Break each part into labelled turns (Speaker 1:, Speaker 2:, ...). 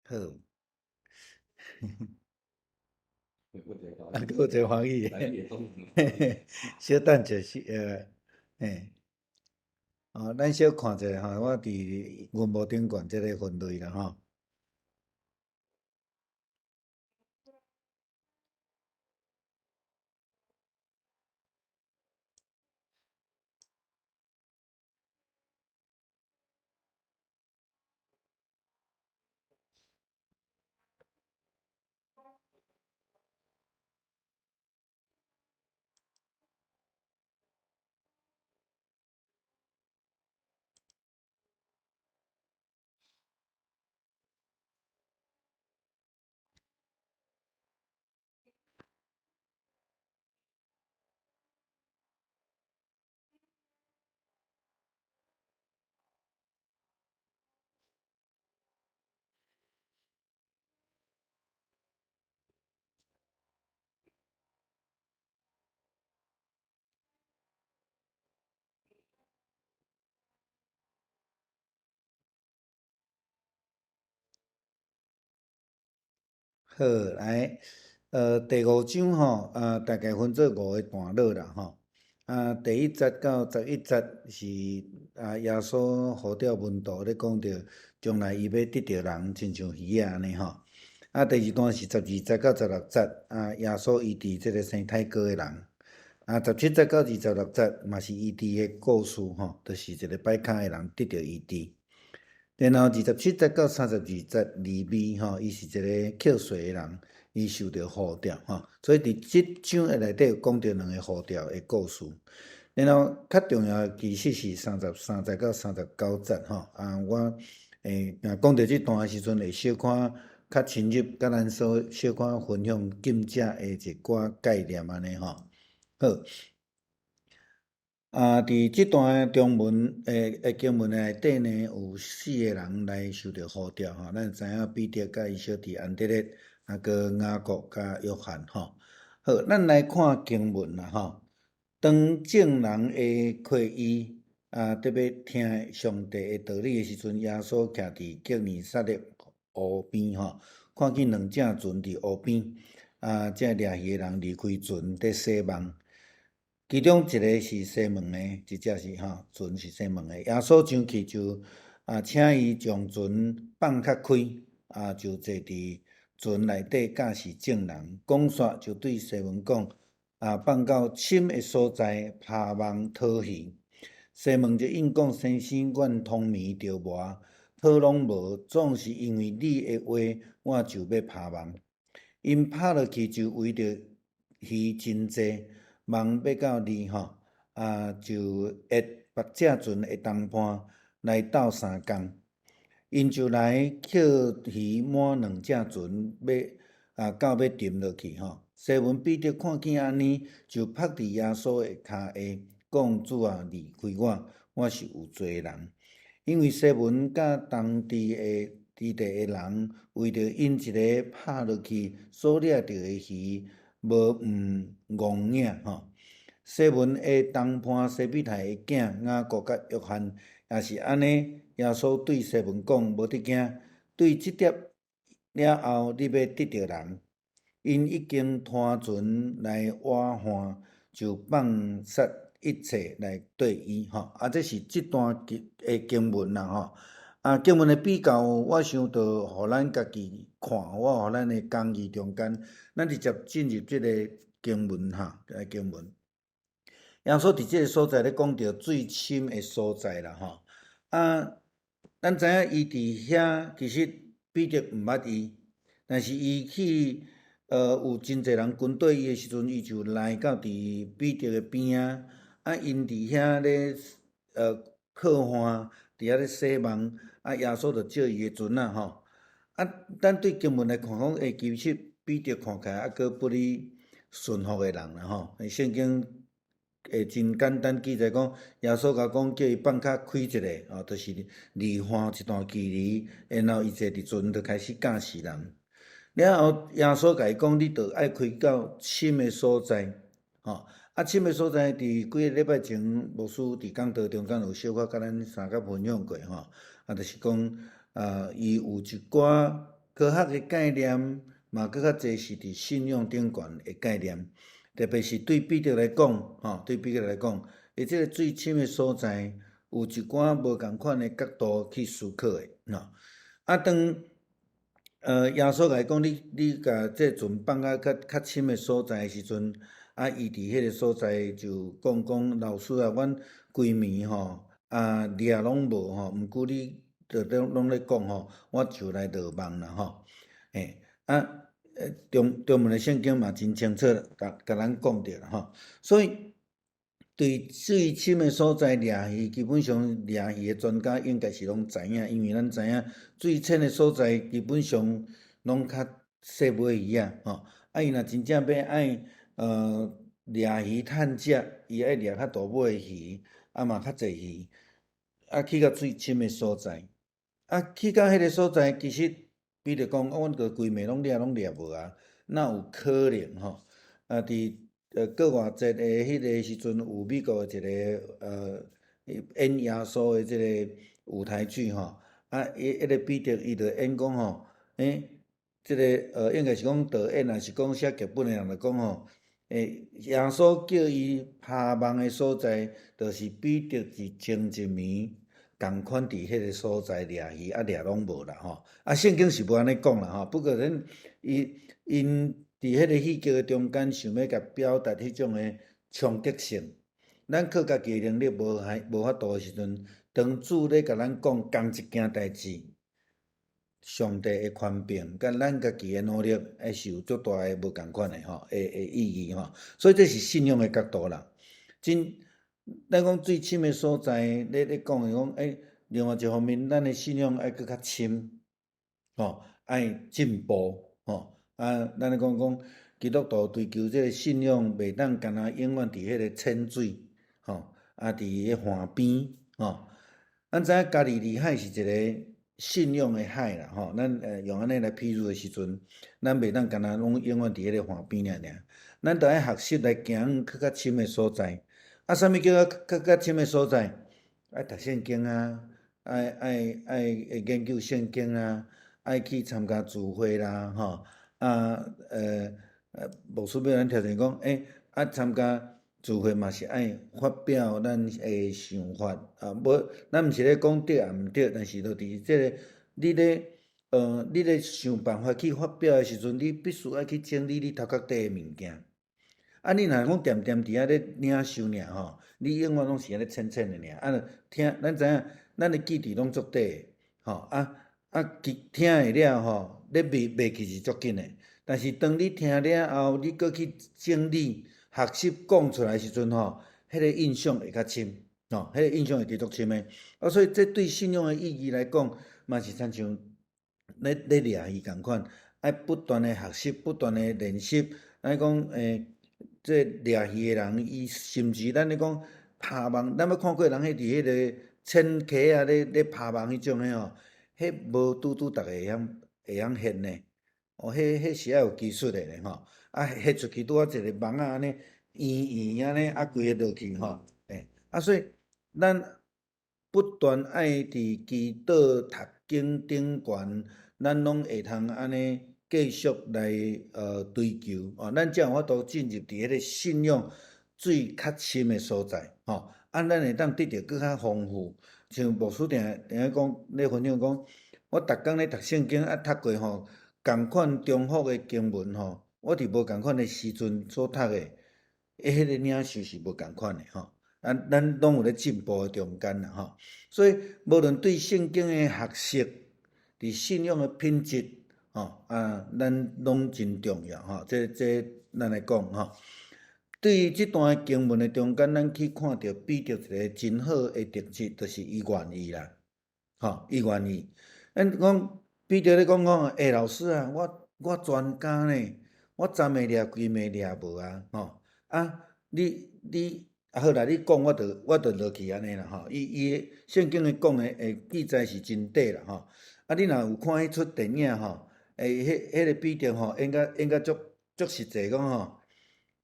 Speaker 1: 好。啊，閣有一个歡喜的，小等者是嘿，哦，咱小看一下吼，我佇銀幕頂懸這个分類啦吼。好，來，第五章吼，大概分做五个段落啦吼。啊，第一節到11節是啊，耶穌呼召門徒咧講著將來伊欲得著人，親像魚仔按呢吼。啊，第二段是12節到16節，啊，耶穌醫治這个生太痂的人。啊，17節到26節嘛是醫治的故事吼，就是一个跛跤的人得著醫治。然後27節到32節，利未吼，伊是一个扣稅的人，伊受著呼召吼，所以佇這章的內底有講著兩个呼召的故事。然後較重要的其實是33節到39節吼，啊，我會若講著這段的時陣，會小可較深入，佮咱所小可分享禁食的一寡概念按呢吼。好。啊，佇這段中文的的經文內底呢，有四个人來受著呼召吼。咱知影彼得佮伊小弟安德烈，啊，閣雅各佮約翰吼。好，咱來看經文啦吼。當眾人的會議啊，特別聽上帝的道理的時陣，耶穌徛佇革尼撒勒湖邊吼，看見兩隻船佇湖邊，啊，這掠魚的人離開船佇洗網。其中一个是西門的，一隻是吼船是西門的。耶穌上去就啊，請伊將船放較開，啊，就坐佇船內底教示眾人。講煞就對西門講：啊，放到深的所在，拋網討魚。西門就應講：先生，阮通暝著磨，討攏無，總是因為你的話，我就欲拋網。𪜶拋落去就圍著魚真濟。網欲到離吼，啊，就約別隻船的同伴來鬥相共，𪜶就來抾魚滿兩隻船，欲啊到欲沉落去吼。西門彼得看見按呢，就伏佇耶穌的跤下，講：主啊，離開我，我是有罪人。因為西門佮當地的當地的人，為著𪜶一个拋落去所掠著的魚，無毋戇影吼。西門的同伴西庇太的囝雅各佮約翰也是按呢。耶穌對西門講：無得驚，對這粒了後，你欲得著人。𪜶已經拖船來倚岸，就放捨一切來綴伊吼。啊，這是這段經的經文啦吼。啊，經文的比較，我想著予咱家己看，我予咱的講義中間，咱直接進入這個經文哈，這個經文。耶穌佇這个所在咧講著水深的所在啦吼。啊，咱知影伊佇遐其實彼得毋捌伊，但是伊去有真濟人跟綴伊的時陣，伊就來到佇彼得的邊仔，啊，𪜶佇遐咧靠岸，佇遐咧洗網，啊，耶穌就借伊的船仔吼。啊，咱對經文來看講，欸，其實彼得看起來猶閣不離順服的人啦吼。聖經會真簡單記載講，耶穌共講叫伊放較開一下，吼，就是離岸一段距離，然後伊坐佇船就開始教示人。了後耶穌共伊講，你著愛開到深的所在，吼。啊，深的所在，佇幾个禮拜前，牧師佇講道中間有小可佮咱相佮分享過吼。啊，就是講，啊，伊有一寡科學的概念嘛，閣較濟是佇信仰頂懸的概念，特別是對彼得來講，吼，對彼得來講，伊這个水深的所在，有一寡無仝款的角度去思考的，吼。啊，當耶穌共伊講，你共這船放較較較深的所在的時陣，啊，伊佇彼个所在就講講，老師啊，阮規暝吼，啊，掠攏無吼，毋過你著攏攏咧講吼，我就來落網啦吼。嘿，啊，中中文的聖經嘛真清楚，共共咱講著啦吼。所以對水深的所在掠魚，基本上掠魚的專家應該是攏知影，因為咱知影水淺的所在基本上攏較細尾魚仔吼。啊，伊若真正欲愛掠魚趁食，伊愛掠較大尾的魚，啊嘛較濟魚，啊去到水深的所在，啊去到彼个所在，其實比如講，阮著規暝攏掠攏掠無啊，哪有可能吼？啊，佇復活節的彼个時陣，有美國的一个演耶穌的這个舞台劇吼，啊，伊彼个彼得伊就演講吼，欸，這个應該是講導演，抑是講寫劇本的人就講吼，欸，耶穌叫伊拋網的所在，就是彼得佇前一暝仝款佇彼个所在掠魚，啊掠攏無啦吼。啊，聖經是無按呢講啦吼，不過咱伊𪜶佇彼个戲劇的中間，想欲共表達彼種的衝擊性。咱靠家己的能力無還無法度的時陣，當主咧共咱講仝一件代誌，上帝的權柄，佮咱家己的努力，還是有足大的無仝款的吼，的的意義吼。所以這是信仰的角度啦。真，咱講水深的所在，咧咧講的講，欸，另外一方面，咱的信仰愛閣較深，吼，愛進步，吼。啊，咱咧講講基督徒追求這个信仰，袂當干焦永遠佇彼个淺水，吼，啊，佇彼岸邊，吼。咱知影加利利海是一个信仰的海啦，吼。咱用按呢來譬喻的時陣，咱袂當干焦攏永遠佇彼个岸邊爾爾，咱著愛學習來行去較深的所在。啊，啥物叫做較較深的所在？愛讀聖經啊，愛愛愛研究聖經啊，愛去參加聚會啦，吼。啊，牧師欲咱聽者講，欸，啊，參加聚會嘛是愛發表咱的想法，啊，無，咱毋是咧講對抑毋對，但是就佇這個，你咧想辦法去發表的時陣，你必須愛去整理你頭殼底的物件。啊，你若講恬恬佇遐咧領受爾吼，你永遠攏是按呢淺淺的爾。啊，聽，咱知影，咱的記憶攏足短的，吼，啊啊，聽會了吼，咧袂袂記是足緊的。但是當你聽了後，你閣去整理、學習講出來的時陣吼，彼個印象會較深，吼，彼個印象會繼續深的。啊，所以這對信仰的意義來講，嘛是親像咧咧掠魚仝款，愛不斷的學習，不斷的練習。咱講，欸，這掠魚的人，伊甚至咱咧講拋網，咱捌看過人彼佇彼個淺溪仔咧咧拋網彼種的吼，彼無拄拄逐个會曉會曉現呢。哦，彼彼是愛有技術的咧吼，啊，現出去拄好一个網仔按呢圓圓按呢，啊，規个落去吼，欸，啊，所以咱不斷愛佇祈禱、讀經頂懸，咱攏會通按呢繼續來追求，哦，咱才有法度進入佇彼个信仰水較深的所在，吼，啊，咱會當得著閣較豐富。像牧師定定咧講，咧分享講，我逐工咧讀聖經啊，讀過吼，仝款重複的經文吼，我佇無仝款的時陣所讀的，欸，彼个領受是無仝款的吼。啊，咱攏有咧進步的中間啦吼。所以無論對聖經的學習，佇信仰的品質，吼啊，咱攏真重要吼。這這咱來講吼。對於這段經文的中間，咱去看著彼得一个真好的特質，就是伊願意啦，吼，伊願意。咱講彼得咧講講，欸，老師啊，我我全工呢，我昨暝掠規暝掠無啊，吼，啊，你你啊好啦，你講我就我就落去按呢啦，吼。伊伊聖經的講的會記載是真短啦，吼。啊，你若有看彼齣電影吼，欸，彼彼个彼得吼，演甲演甲足足實際講吼。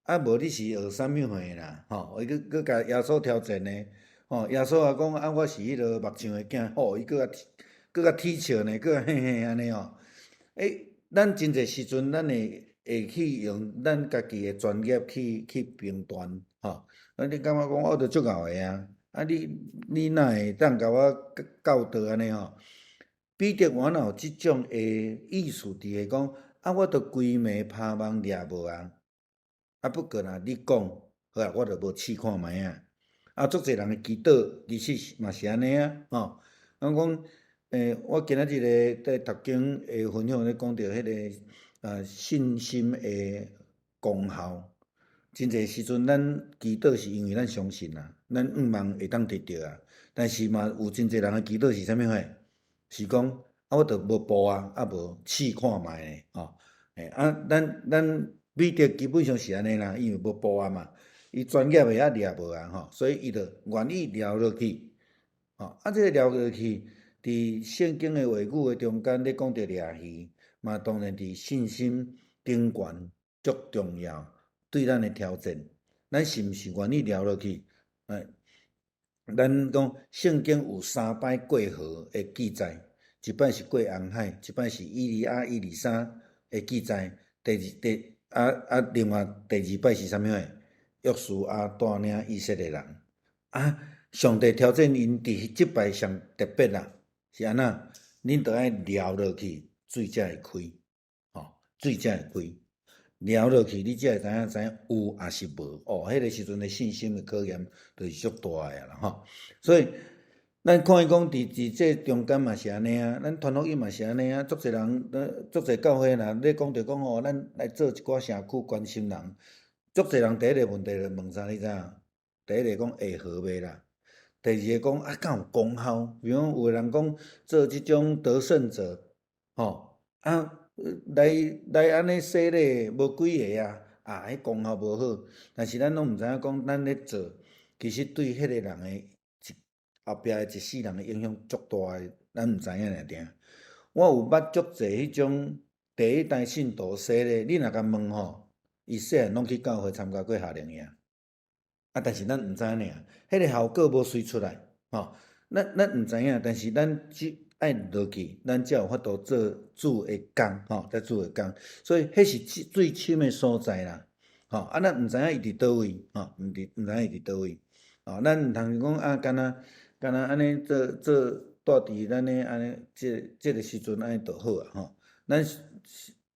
Speaker 1: 啊，無你是學啥物貨啦？吼，伊閣閣共耶穌挑戰呢？吼，耶穌也講啊，我是彼个木匠的囝，吼，伊閣較閣較起笑呢，閣嘿嘿按呢吼。欸，咱真濟時陣，咱會去用咱家己的專業去評斷，吼。啊，你感覺講我都足𠢕的啊？啊，你哪會當共我教導按呢吼？彼得原來有這種的意思佇個講，啊，我都規暝拋網掠無啊，啊，不過若你講，好啊，我就無試看覓啊。啊，足濟人的祈禱其實嘛是按呢啊，吼。人講，我今仔日咧佇讀經的分享咧講著彼個信心的功效。真濟時陣，咱祈禱是因為咱相信啊，咱向望會當得著啊。但是嘛，有真濟人的祈禱是啥物貨？是講啊，我著無步啊，啊無試看覓咧，吼。啊，咱彼得基本上是按呢啦，因為無步啊嘛，伊專業的啊掠無啊，吼，所以伊就願意掠落去。吼，啊，這個掠落去，佇聖經的話語的中間咧講著掠魚，嘛當然佇信心頂懸足重要。對咱的挑戰，咱是毋是願意掠落去？咱講聖經有三擺過河的記載，一擺是過紅海，一擺是以利亞、以利沙的記載，第二第啊啊，另外第二擺是啥物貨？約書亞帶領以色列人啊，上帝挑戰𪜶佇這擺上特別啦，是按怎？恁著愛掠落去，水才會開，吼，水才會開。掠落去，你才會知影知影有抑是無哦。彼個時陣的信心的考驗，就是足大的啦吼。所以，咱看伊講佇這中間嘛是按呢啊，咱傳福音嘛是按呢啊。足濟人，足濟教會若咧講著講吼，咱來做一寡社區關心人，足濟人第一個問題就問啥？你知影？第一個講會合袂啦？第二個講啊，敢有功效？比如講有的人講做這種得勝者，吼啊。來按呢洗禮無幾个啊，啊，彼功效無好。但是咱攏毋知影講，咱咧做，其實對彼個人的一後壁的一世人的影響足大的，咱毋知影爾定。我有捌足濟彼種第一代信徒洗禮，你若共問吼，伊細漢攏去教會參加過夏令營，啊，但是咱毋知影爾，彼個效果無隨出來，吼，咱毋知影，但是咱只愛落去，咱才有法度做主的工，吼，才主的工，所以彼是最深的所在啦，吼，啊，咱毋知影伊佇佗位，吼，毋知影伊佇佗位，吼，咱毋通講啊，敢若按呢做做蹛佇咱的按呢，這個時陣按呢就好啊，吼，咱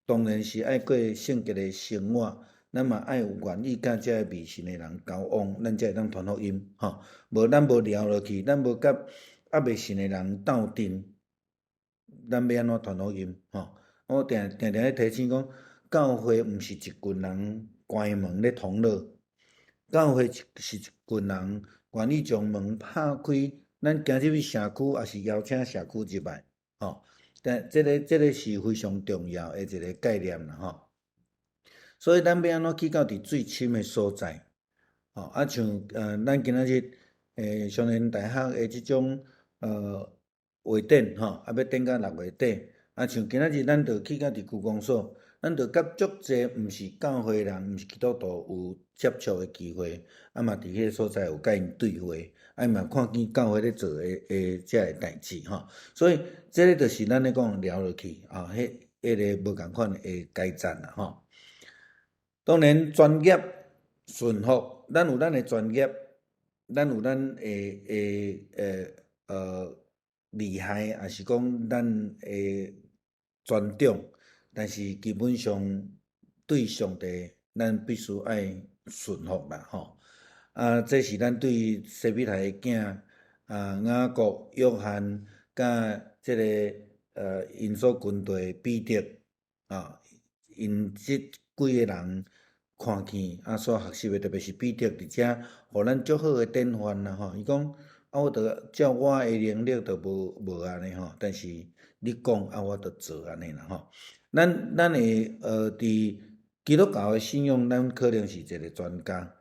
Speaker 1: 當然是愛過聖潔的生活，咱嘛愛有願意佮這个未信的人交往，咱才會當傳福音，吼，無咱無聊落去，咱無佮猶未信的人鬥陣。咱欲按怎傳福音？吼！我定定定咧提醒講，教會毋是一群人關門咧同樂，教會是一群人願意將門拍開，咱行入去社區，抑是邀請社區入來，吼！但這個是非常重要的一個概念啦，吼！所以咱欲按怎去到佇最深的所在？吼！啊，像咱今仔日雙連大學的這種畫展吼，啊，欲展到6月底，啊，像今仔日咱就去到佇區公所，咱就佮足濟毋是教會人，毋是基督徒有接觸的機會，啊嘛佇彼个所在有佮𪜶對話，啊嘛看見教會咧做的這个代誌吼，所以這个就是咱咧講聊落去啊，彼個無仝款的階層啦吼。當然專業順服，咱有咱的專業，咱有咱的厲害，抑是講咱的專長，但是基本上對上帝，咱必須愛順服啦吼。啊，這是咱對西庇太的囝啊，雅各、約翰，佮這个𪜶所跟隨彼得啊，𪜶這幾个人看見啊所學習的，特別是彼得佇遮，予咱足好的典範啦吼。伊講啊，我著照我的能力著無按呢吼，但是你講啊，我著做按呢啦吼。咱會佇基督教的信仰，咱可能是一個專家，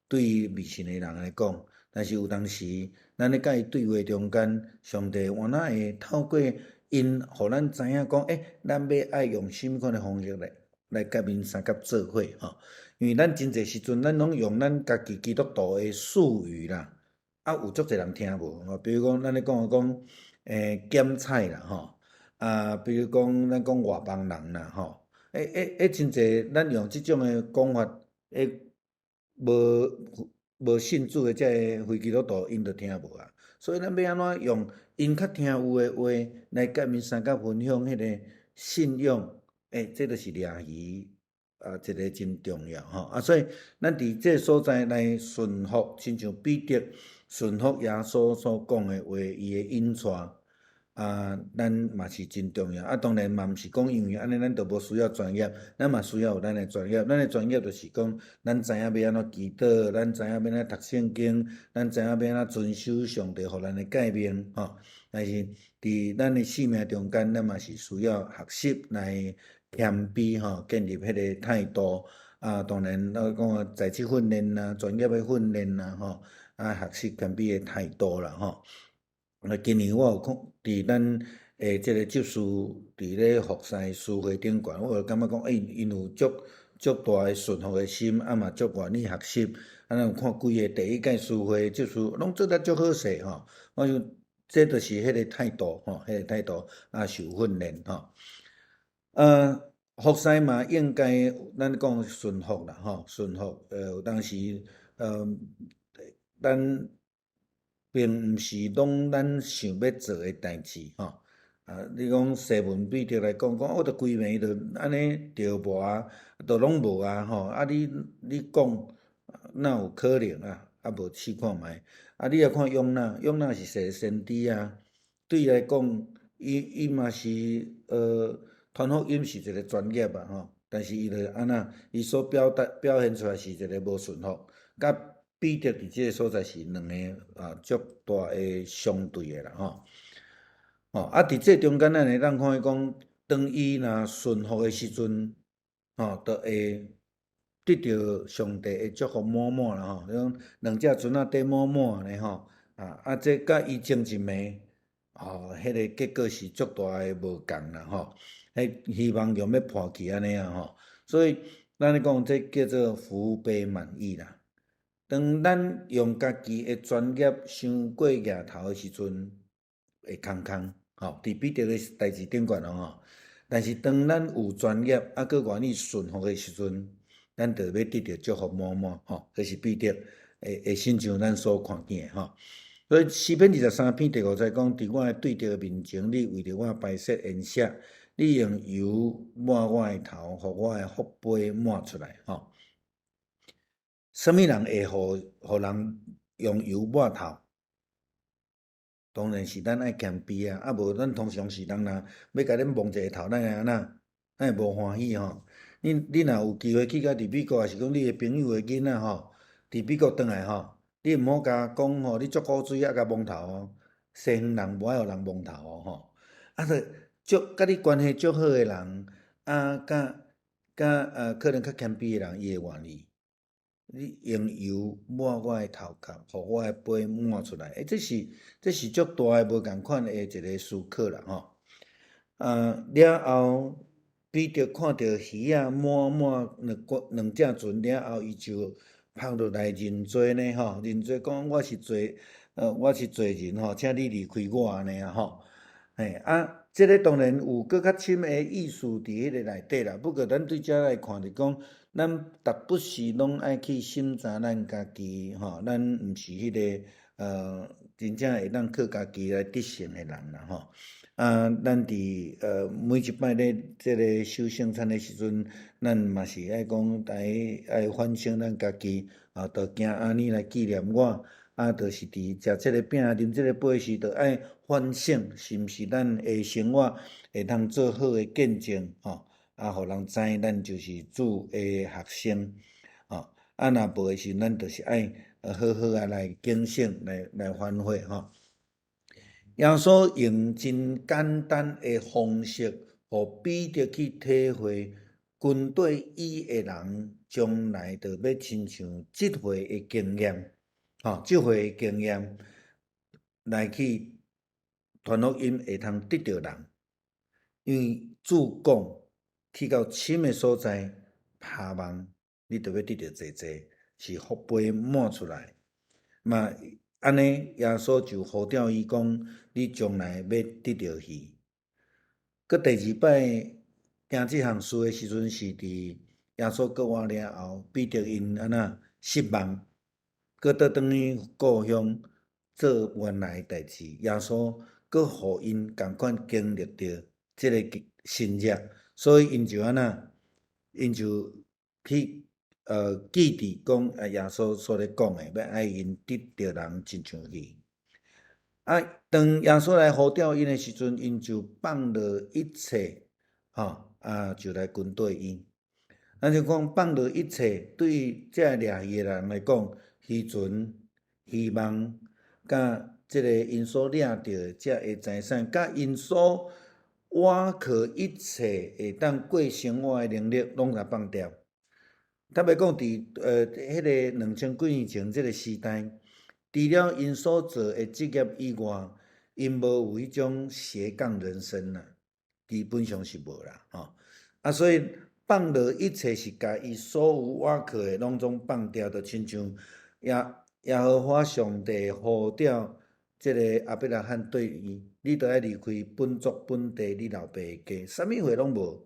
Speaker 1: 對於未信的人來講，但是有當時，咱咧佮伊對話中間，上帝原來會透過𪜶，予咱知影講，欸，咱欲愛用啥物款的方式來佮𪜶相佮做伙吼。因為咱真濟時陣，咱攏用咱家己基督徒的術語啦，啊，有足濟人聽無，比如講，咱咧講講，減菜啦吼，啊，啊，比如講，咱講外邦人啦，吼，欸欸欸，真濟，咱用這種的講法，欸，無無信主的這个非基督徒，𪜶就聽無啊。所以咱欲按怎用𪜶較聽有的話來共𪜶相佮分享彼个信仰，欸，這就是掠魚啊，一个真重要吼。啊，所以咱佇這个所在來順服，親像彼得順服耶穌所講的話，伊的引帶。啊，咱嘛是真重要。啊，當然嘛毋是講因為按呢，咱就無需要專業，咱嘛需要有咱的專業。咱的專業就是講，咱知影欲按怎祈禱，咱知影欲按怎讀聖經，咱知影欲按怎遵守上帝予咱的誡命，吼。但是佇咱的生命中間，咱嘛是需要學習來謙卑，吼，建立彼个態度。啊，當然，咱講在職訓練啦，專業的訓練啦，吼，啊，學習謙卑的態度啦，吼。啊，今年我有看佇咱的這個執事佇咧服侍司會頂懸，我就感覺講，欸，𪜶有足足大的順服的心，啊嘛足願意學習。啊，咱有看幾个第一屆司會執事，攏做得足好勢吼。我想這就是彼個態度吼，彼個態度啊，受訓練吼。服侍嘛應該咱講順服啦吼，順服。有當時，咱並毋是攏咱想欲做的代誌吼。啊，你講西門彼得來講，講我著規暝著按呢釣無啊，都攏無啊吼。啊你你講哪有可能啊？啊無試看覓。啊你若看約拿，約拿是一個先知啊。對伊來講，伊伊嘛是傳福音是一個專業啊吼。但是伊著按怎，伊所表達表現出來是一個無順服，佮彼得佇這个所在是兩个啊足大的相對的啦吼。吼啊！佇這中間，咱會當看見講，當伊若順服的時陣，吼，就會得著上帝的祝福滿滿啦吼。你講兩隻船仔底滿滿呢吼，啊啊！這佮伊爭一暝，吼，彼个結果是足大的無仝啦吼。彼魚網用欲破去按呢啊吼。所以咱咧講，這叫做福杯滿溢啦。當咱用家己的專業傷過額頭的時陣，會空空，吼，佇彼得的代誌頂懸咯吼。但是當咱有專業，啊，閣願意順服的時陣，咱就欲得著祝福滿滿，吼。這是彼得的的信像咱所看見的吼。所以詩篇23篇第五節講：佇我的對敵面前，你為著我擺設筵席，你用油抹我的頭，予我的福杯滿出來，吼。啥物人會予予人用油抹頭？當然是咱愛謙卑啊！啊無咱通常是人若欲共恁摸一下頭，咱會按怎？咱會無歡喜吼。你你若有機會去到佇美國，抑是講你的朋友的囡仔吼，佇美國轉來吼，你毋好共講吼，你足古錐啊，共摸頭哦。西方人無愛予人摸頭哦吼。啊，著足佮你關係足好的人，啊，佮佮可能較謙卑的人，伊會願意。你用油抹我的頭殼，予我的杯滿出來，欸，這是這是足大的無仝款的一個思考啦吼。啊，了後彼得看著魚仔滿滿兩個兩隻船了後，伊就趴落來認罪呢吼，認罪講我是罪，我是罪人吼，請你離開我按呢啊吼。嘿啊，這个當然有閣較深的意思佇彼个內底啦。不過咱對這來看，就講咱逐不時攏愛去審查咱家己吼，咱毋是彼个真正會當靠家己來得勝的人啦吼。啊，咱佇每一擺咧這个守聖餐的時陣，咱嘛是愛講來愛反省咱家己，啊，著行按呢來紀念我。啊，就是佇食這个餅、啉這个杯時，著愛反省，是毋是咱的生活會通做好的見證，吼，啊，予人知咱就是主的學生，吼，啊，若無的時陣，咱就是愛好好啊來警醒，來來反悔，吼。耶穌用真簡單的方式，予彼得去體會，跟綴伊的人將來著欲親像這回的經驗。吼，這回的經驗來去傳福音，會通得著人。因為主講去到深的所在，拋網，你著欲得著濟濟，是福杯滿出來。嘛，按呢，耶穌就呼召伊講：你將來欲得著魚。閣第二擺行這項事的時陣，是佇耶穌復活了後，彼得𪜶按怎失望，閣倒轉去故鄉做原來的代誌。耶穌閣予𪜶仝款經歷著這个神蹟，所以𪜶就按怎，𪜶就去記佇講啊耶穌所咧講的，欲愛𪜶得著人親像魚。啊，當耶穌來呼召𪜶的時陣，𪜶就放落一切，吼，啊，就來跟綴伊。咱就講放落一切，對這掠魚的人來講，漁船、漁網，佮這个𪜶所掠著的這个財產，佮𪜶所倚靠一切會當過生活的能力，攏共放掉。坦白講，佇彼个2000幾年前這个時代，除了𪜶所做的職業以外，𪜶無有彼種斜槓人生啦，基本上是無啦，吼。啊，所以放落一切是共伊所有倚靠的攏總放掉，就親像耶和華上帝呼召這个亞伯拉罕對伊，你著愛離開本族本地，你老爸的家，啥物貨攏無，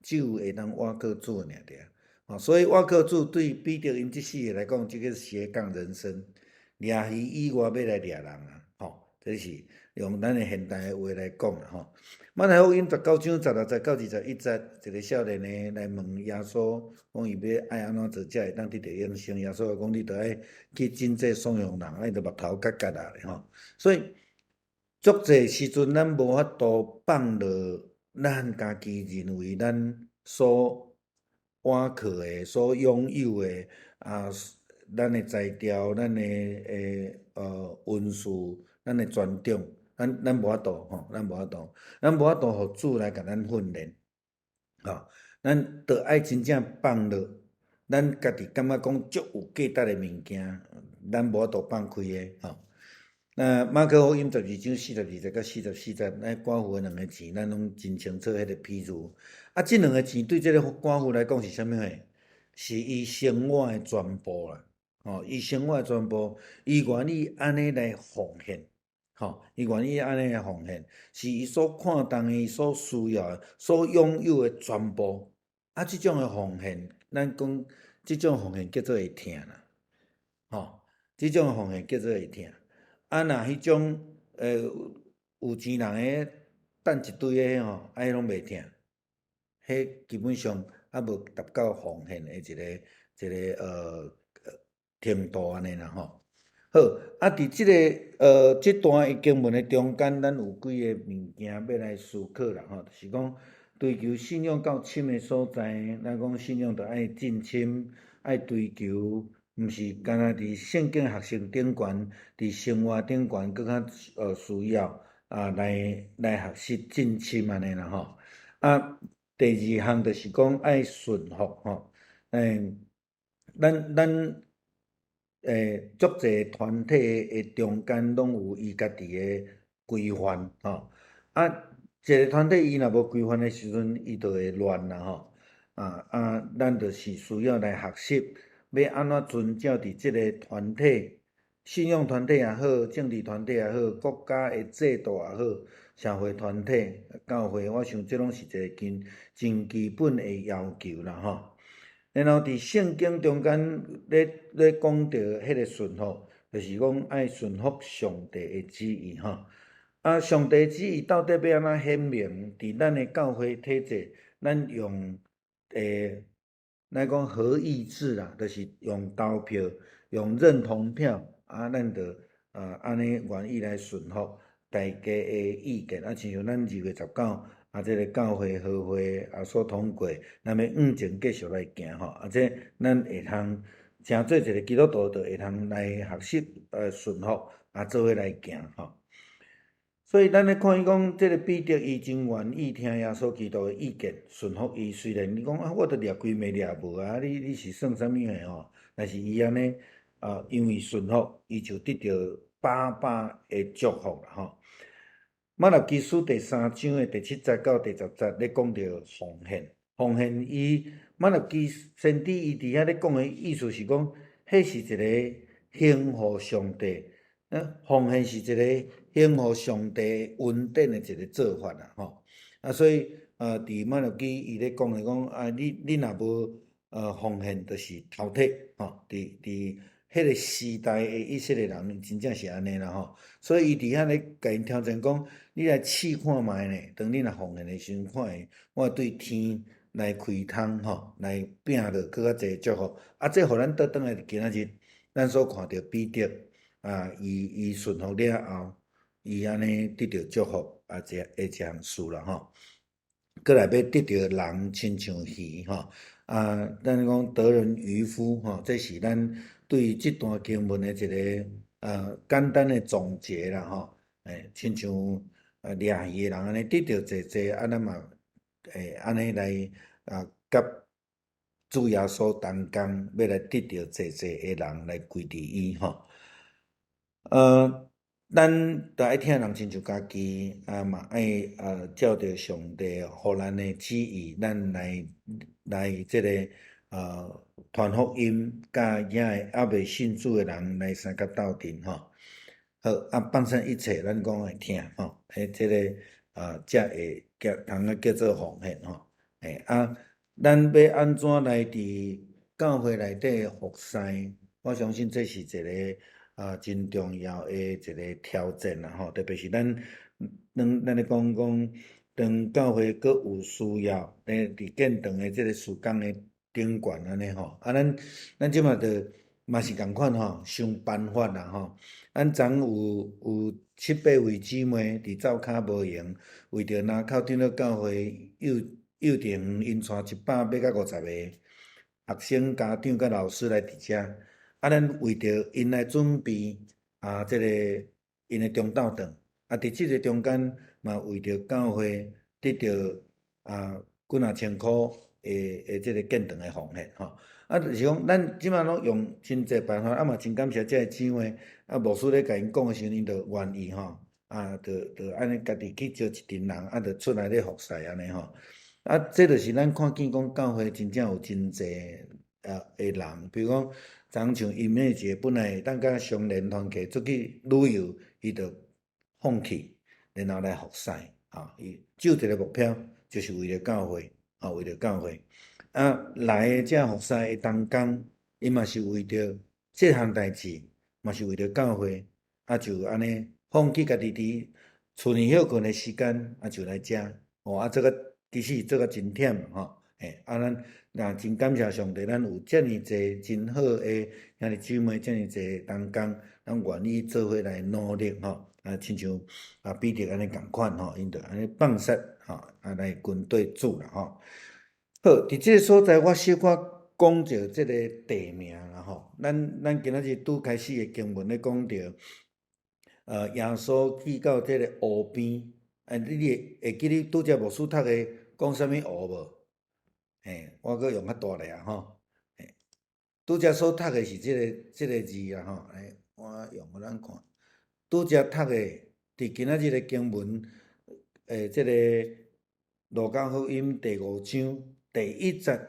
Speaker 1: 只有會當倚靠主爾爾。吼，所以倚靠主對彼得𪜶這四个來講，這个斜槓人生，掠魚以外欲來掠人啊，吼，這是用咱的現代的話來講啦，吼。馬太福音19章16節到21節，一个少年的來問耶穌，講伊欲愛按怎做才會當得著永生？耶穌講，你著愛去賑濟散養人，啊，伊就目頭結結啊咧，吼。所以足濟時陣，咱無法度放落咱家己認為咱所倚靠的、所擁有的啊，咱的才調、咱的恩賜、咱的專長，咱無法度吼，咱無法度，咱無法度予主來共咱訓練，吼，咱著愛真正放落，咱家己感覺講足有價值的物件，咱無法度放開的吼。那馬可福音12章42節到44節，咱寡婦的兩个錢，咱攏真清楚彼个譬喻。啊，這兩个錢對這个寡婦來講是啥物貨？是伊生活的全部啦，吼，伊生活的全部，伊願意按呢來奉獻，吼，伊願意按呢來奉獻，是伊所看重的、伊所需要的、所擁有的全部。啊，這種的奉獻，咱講這種奉獻叫做會疼啦，吼，這種的奉獻叫做會疼。啊，若彼種有錢人的等一堆的吼，啊，彼攏袂疼，彼基本上猶無達到奉獻的一个程度按呢啦吼。好，啊，佇這个這段的經文的中間，咱有幾个物件欲來思考啦吼，就是講追求信仰到深的所在，咱講信仰著愛進深，愛追求。毋是干焦佇聖經學習頂懸，佇生活頂懸，閣較需要啊來學習進深按呢啦吼。啊，第二項就是講愛順服吼，咱足濟團體的中間攏有伊家己的規範吼。啊，一个團體伊若無規範的時陣，伊就會亂啦吼。啊，咱就是需要來學習。欲按怎遵照佇這个團體、信仰團體也好，政治團體也好，國家的制度也好，社會團體、教會，我想這攏是一个真基本的要求啦吼。然後佇聖經中間咧講著彼个順服，就是講愛順服上帝的旨意吼。啊，上帝旨意到底欲按怎顯明？佇咱的教會體制，咱用咱講合議制啦，就是用投票、用認同票，啊，咱就按呢願意來順服大家的意見。啊，親像咱2月19，啊，這个教會和會啊所通過，咱欲向前繼續來行吼，啊，這咱會通成做一个基督徒，就會通來學習順服，啊，做伙來行吼。所以咱咧看伊講，這个彼得伊真願意聽耶穌基督的意見，順服伊。雖然伊講啊，我都掠規暝掠無啊，你是算啥物貨吼？但是伊按呢啊，因為順服，伊就得著百百的祝福啦吼。瑪拉基書第3章的第7節到第10節咧講著奉獻，奉獻伊瑪拉基先知伊佇遐咧講的意思是講，彼是一个獻予上帝，奉獻是一个獻予上帝恩典的一个做法啦吼。啊，所以佇瑪拉基伊咧講咧講啊，你若無奉獻，就是頭退吼，佇彼個時代的以色列人真正是按呢啦吼，所以伊佇遐咧共𪜶挑戰講，你來試看覓呢？當你若奉獻的時陣，看會我對天來開窗吼，來摒落閣較濟祝福。啊，這予咱倒轉來今仔日，咱所看著彼得啊，伊順服了後，伊按呢得著祝福啊，這的一項事啦吼。閣來欲得著人親像魚吼，啊，咱講得人漁夫吼，這是咱對這段經文的一個簡單的總結啦吼。親像掠魚的人按呢得著濟濟，啊，咱嘛會按呢來啊，佮主耶穌同工，欲來得著濟濟的人來歸佇伊吼。咱著愛疼人親像家己，啊嘛愛照著上帝予咱的旨意，咱來這個傳福音，佮遐個猶未信主的人來相佮鬥陣吼。好，啊放捨一切，咱講會疼吼，這個才會叫通啊叫做奉獻吼。啊，咱欲按怎來佇教會內底服侍？我相信這是一個真重要的一個挑戰啦吼，特別是咱咧講講，當教會閣有需要，咧佇建堂的這個事工的頂懸按呢吼，啊，咱這馬就嘛是仝款吼，想辦法啦吼。咱昨有七八位姊妹佇灶跤無閒，為著林口長老教會幼稚園，𪜶帶150個學生、家長佮老師來佇遮。啊，咱為著𪜶來準備啊，這個𪜶的中晝頓，啊，佇這個中間嘛，為著教會得著啊幾若千箍的這個建堂的奉獻吼。啊，就是講咱這馬攏用真濟辦法，啊嘛真感謝這个姊妹，啊牧師咧共𪜶講的時陣，𪜶就願意吼，啊，就按呢家己去招一陣人，啊，就出來咧服侍按呢吼。啊，這就是咱看見講教會真正有真濟的人，比如講，昨像𪜶的一個本來會當佮雙連團契出去旅遊，伊就放棄，然後來服侍，啊，伊只有一個目標，就是為著教會，啊，為著教會。啊，來的這服侍的同工，伊嘛是為著這項代誌，嘛是為著教會，啊，就按呢放棄家己佇厝裡歇睏的時間，啊，就來遮，哦，啊，這個其實做甲真忝吼，啊，咱若真感謝上帝，咱有遮爾濟真好的兄弟姊妹，遮爾濟同工，咱願意做伙來努力吼，啊，親像啊彼得按呢仝款吼，𪜶就按呢放捨吼，啊來跟綴主啦吼。好，佇這個所在，我小可講著這个地名啦吼。咱今仔日拄開始的經文咧講著，耶穌去到這个湖邊，啊，你會記得拄才牧師讀的講啥物湖無？我閣用較大力啊吼。拄才所讀的是這个字啦吼，我用予咱看。拄才讀的，佇今仔日的經文，這个路加福音第五章第一節，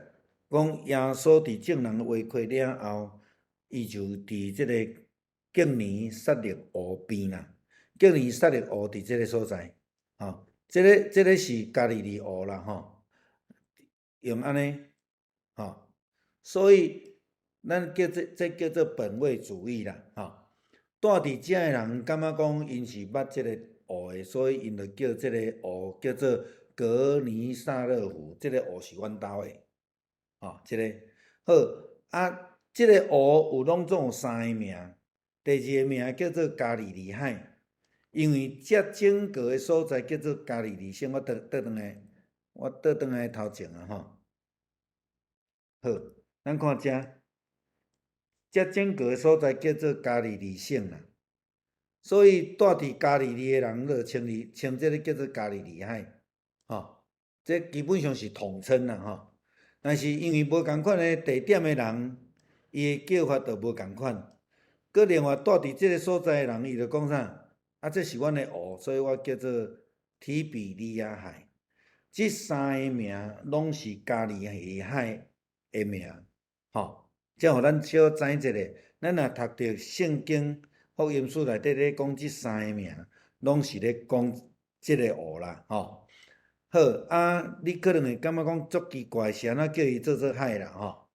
Speaker 1: 講耶穌佇眾人話開了後，伊就佇這个革尼撒勒湖邊啦。革尼撒勒湖佇這个所在，吼，這个是加利利湖啦，吼，用按呢，吼，所以咱叫這叫做本位主義啦，吼。住佇遮的人感覺講𪜶是捌這个湖的，所以𪜶就叫這个湖叫做革尼撒勒湖，這个湖是阮兜的，吼，這个好啊。這个湖有攏總有三个名，第二个名叫做加利利海，因為這整個的所在叫做加利利省。我倒倒轉來，我倒轉來頭前啊吼。好，咱看遮，這整個的所在叫做加利利省啦，所以住佇加利利的人，就稱伊稱這个叫做加利利海，吼，這基本上是統稱啦吼。但是因為無仝款的地點的人，伊的叫法就無仝款。閣另外住佇這个所在的人，伊就講啥？啊，這是阮的湖，所以我叫做提比哩亞海。這三个名攏是加利利海的名，吼。這予咱小知一下，咱若讀著聖經福音書內底咧講這三个名，攏是咧講這个湖啦，吼。好啊，你可能會感覺講足奇怪，是按怎叫伊做做海啦吼？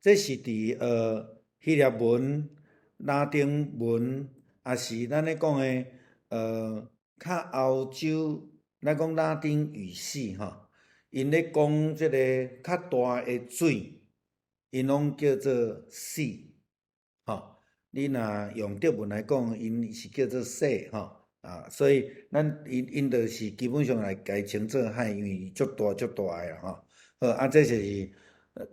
Speaker 1: 這是佇希臘文、拉丁文，抑是咱咧講的較歐洲，咱講拉丁語系吼，𪜶咧講這个較大的水，𪜶攏叫做 sea 吼。你若用德文來講，𪜶是叫做 See 吼。啊，所以咱𪜶𪜶就是基本上來共伊稱做海，因為足大足大的啦吼。好，啊，這就是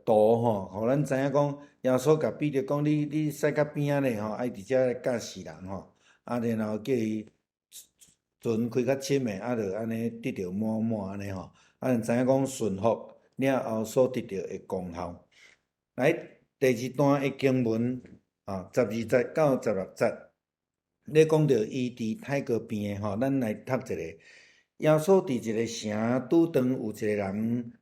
Speaker 1: 圖吼，予咱知影講，耶穌共彼得講，你駛較邊仔咧吼，愛佇遮來教死人吼，啊，然後叫伊船開較深的，啊，就按呢得著滿滿按呢吼，啊，就知影講順服了後所得著的功效。來，第二段的經文啊，12節到16節，咧講著伊佇太哥邊的吼，咱來讀一下。耶穌佇一个城拄當有一個人，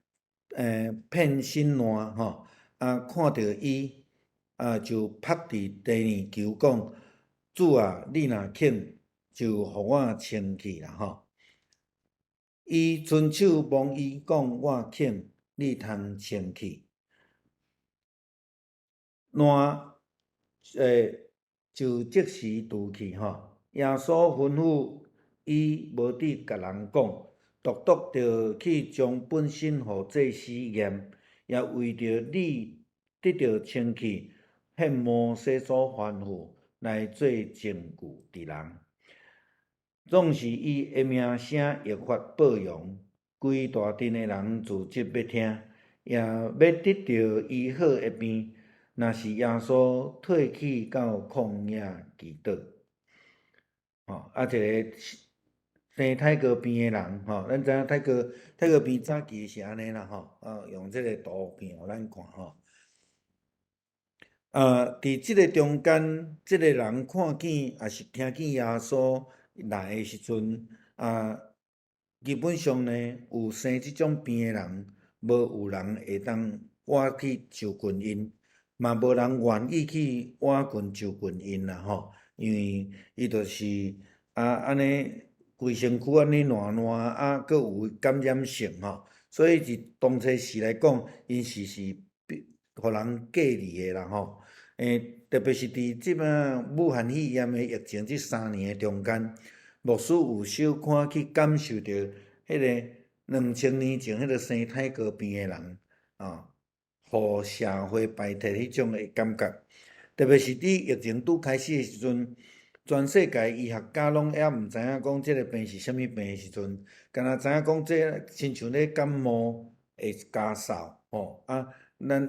Speaker 1: 遍身爛吼，啊，看著伊，啊，就伏佇地面求講：主啊，你若肯，就予我清氣啦吼。伊伸手摸伊講：我肯，你通清氣。爛就即時除去吼。耶穌吩咐伊無得共人講，獨獨著去將本身予祭司驗，也為著你得著清氣，獻摩西所吩咐來做證據佇人。總是伊的名聲越發報揚，規大鎮的人聚集欲聽，也欲得著醫好的病。若是耶穌退去到曠野祈禱，吼，啊，一个生太哥病的人，吼，咱知影太哥病早期是按呢啦，吼，啊，用這个圖片予咱看，吼。啊，佇這个中間，這个人看見，抑是聽見耶穌來的時陣，啊，基本上呢，有生這種病的人，無有人會當倚去就近𪜶，嘛無人願意去倚近就近𪜶啦，吼，因為伊就是啊按呢規身軀按呢爛爛啊，閣有感染性吼，所以佇當初時來講，𪜶是予人隔離的啦，吼。特別是佇這擺武漢肺炎的疫情這3年的中間，牧師有小可去感受著彼个2000年前彼个生太哥病的人，啊，予社會排斥彼種的感覺。特別是佇疫情拄開始的時陣，全世界醫學家攏猶毋知影講這个病是啥物病的時陣，敢若知影講這親像咧感冒會咳嗽，吼啊，咱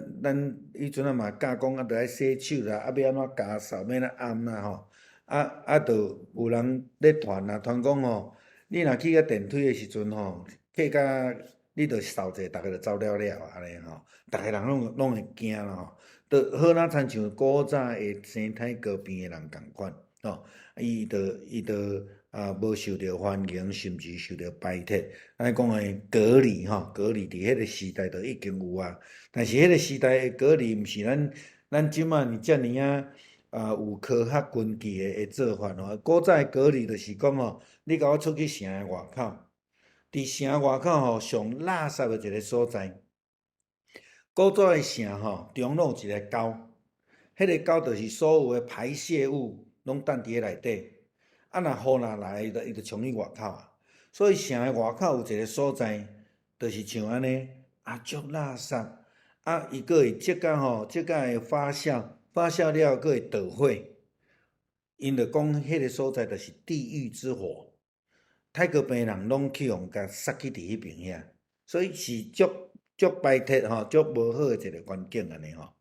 Speaker 1: 彼陣仔嘛教講啊，著愛洗手啦，啊欲按怎咳嗽，欲按怎按啦吼，啊啊，著有人咧傳啊，傳講吼，你若去遐電梯的時陣吼，過甲你著掃者，逐个就走了了按呢吼，逐个人攏會驚啦吼，著好若親像古早的生太哥病的人仝款，吼，伊著啊無受著歡迎，甚至受著排斥。咱講的隔離吼，隔離佇彼个時代就已經有啊。但是彼个時代的隔離，毋是咱這擺遮爾仔啊有科學根據的做法吼。古早的隔離就是講吼，你共我出去城的外口，佇城外口吼上垃圾的一个所在。古早的城吼，中央有一个溝，彼个溝就是所有的排泄物攏等佇彼內底。啊，若雨若來，伊就沖去外口啊。所以城的外口有一个所在，就是像按呢，啊，足垃圾，啊，伊閣會積甲吼，積甲會發酵，發酵了閣會著火。𪜶就講彼个所在就是地獄之火，太哥病人攏去予共殺去佇彼爿遐，所以是足足排斥吼，足無好的一个環境按呢吼。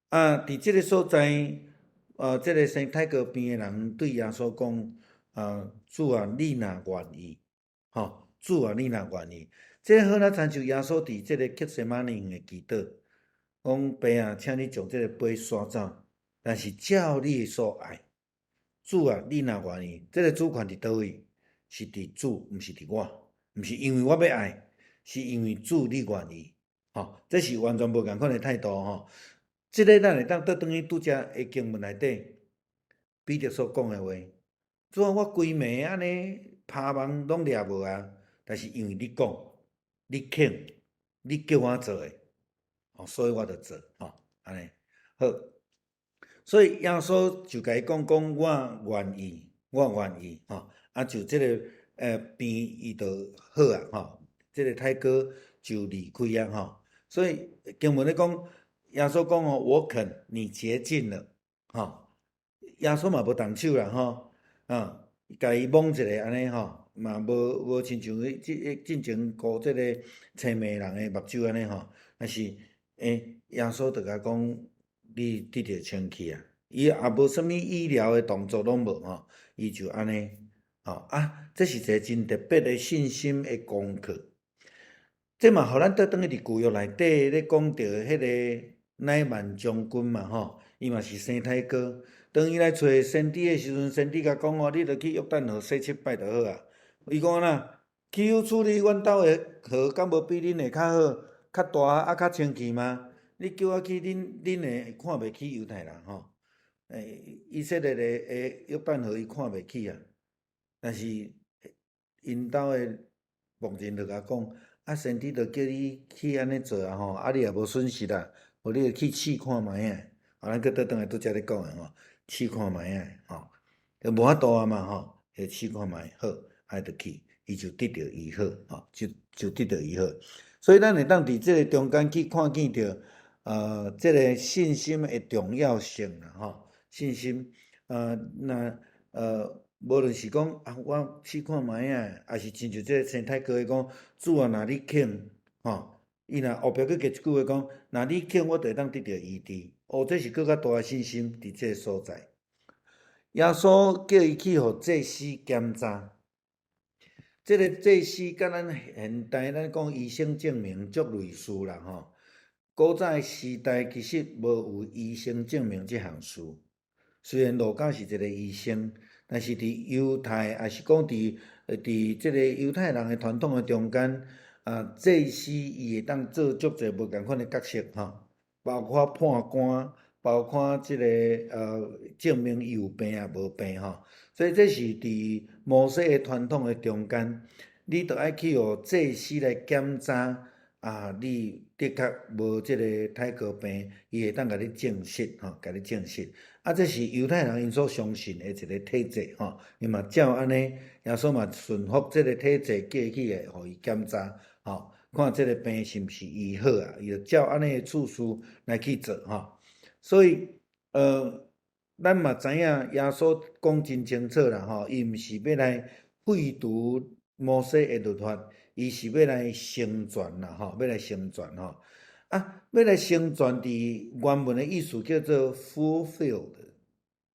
Speaker 1: 啊，佇這个所在，這个生太哥病的人對耶穌講：啊，主啊，你若願意，吼，主啊，你若願意，這好若親像耶穌佇這个客西馬尼園的祈禱，講爸啊，請你將這個杯刷走，但是照你的所愛，主啊，你若願意，這个主權佇佗位？是佇主，毋是佇我，毋是因為我欲愛，是因為主你願意，吼，這是完全無仝款的態度吼。這个咱會當倒轉去拄才的經文內底，彼得所講的話，主啊，我規暝按呢拋網攏掠無啊，但是因為你講，你肯，你叫我做的，吼，所以我就做，吼，按呢好。所以耶穌就共伊講講，我願意，我願意，吼，啊就這个病伊就好啊，吼，這个太哥就離開啊，吼。所以經文咧講，耶穌講哦，我肯，你潔淨了，吼。耶穌嘛無動手啦，吼，啊，共伊摸一下按呢吼，嘛無無親像彼這進前顧這个青盲人的目睭按呢吼，但是耶穌就共講，你得著清氣啊，伊也無啥物醫療的動作攏無吼，伊就按呢，吼啊，這是一个真特別的信心的功課。這嘛予咱倒轉去佇舊約內底咧講著彼个乃縵將軍嘛吼，伊嘛是生太哥。當伊來揣先知的時陣，先知共講哦，你著去約旦河洗七擺就好啊。伊講按怎？豈有處理阮兜的河，敢無比恁的較好、較大啊較清氣嗎？你叫我去恁恁的看袂起猶太人吼。以色列的約旦河伊看袂起啊。但是𪜶兜的僕人就共講，啊，先知就叫你去按呢做啊吼，啊你也無損失啦，無你就去試看覓仔。啊，咱閣倒轉來拄才咧講的吼，試看覓仔吼，就無法度啊嘛吼，就試看覓好，啊就去，伊就得著醫好，吼，就得著醫好。所以咱會當佇這个中間去看見著，這个信心的重要性啦，吼，信心，若無論是講啊，我試看覓仔，抑是親像這个生太哥伊講，主啊，若你肯，吼，伊若後壁閣加一句話講，若你肯，我就會當得著醫治。哦，這是閣較大的信心佇這个所在。耶穌叫伊去予祭司檢查，這个祭司佮咱現代咱講醫生證明足類似啦吼。古早的時代其實無有醫生證明這項事。雖然路加是一个醫生，但是佇猶太，抑是講佇這个猶太人的傳統的中間，啊，祭司伊會當做足濟無仝款的角色吼，包括判官，包括這个證明伊有病抑無病吼。所以這是佇摩西的傳統的中間，你著愛去予祭司來檢查，啊，你的確無這个太哥病，伊會當共你證實吼，共你證實。啊，這是猶太人𪜶所相信的一个體制吼，伊嘛照按呢，耶穌嘛順服這个體制，叫伊去予伊檢查，吼，看這个病是毋是醫好啊？伊就照按呢的次序來去做吼。所以，咱嘛知影耶穌講真清楚啦吼，伊毋是欲來廢除摩西的律法，伊是欲來成全啦吼，欲來成全吼。啊，欲來成全佇原文的意思叫做 fulfilled，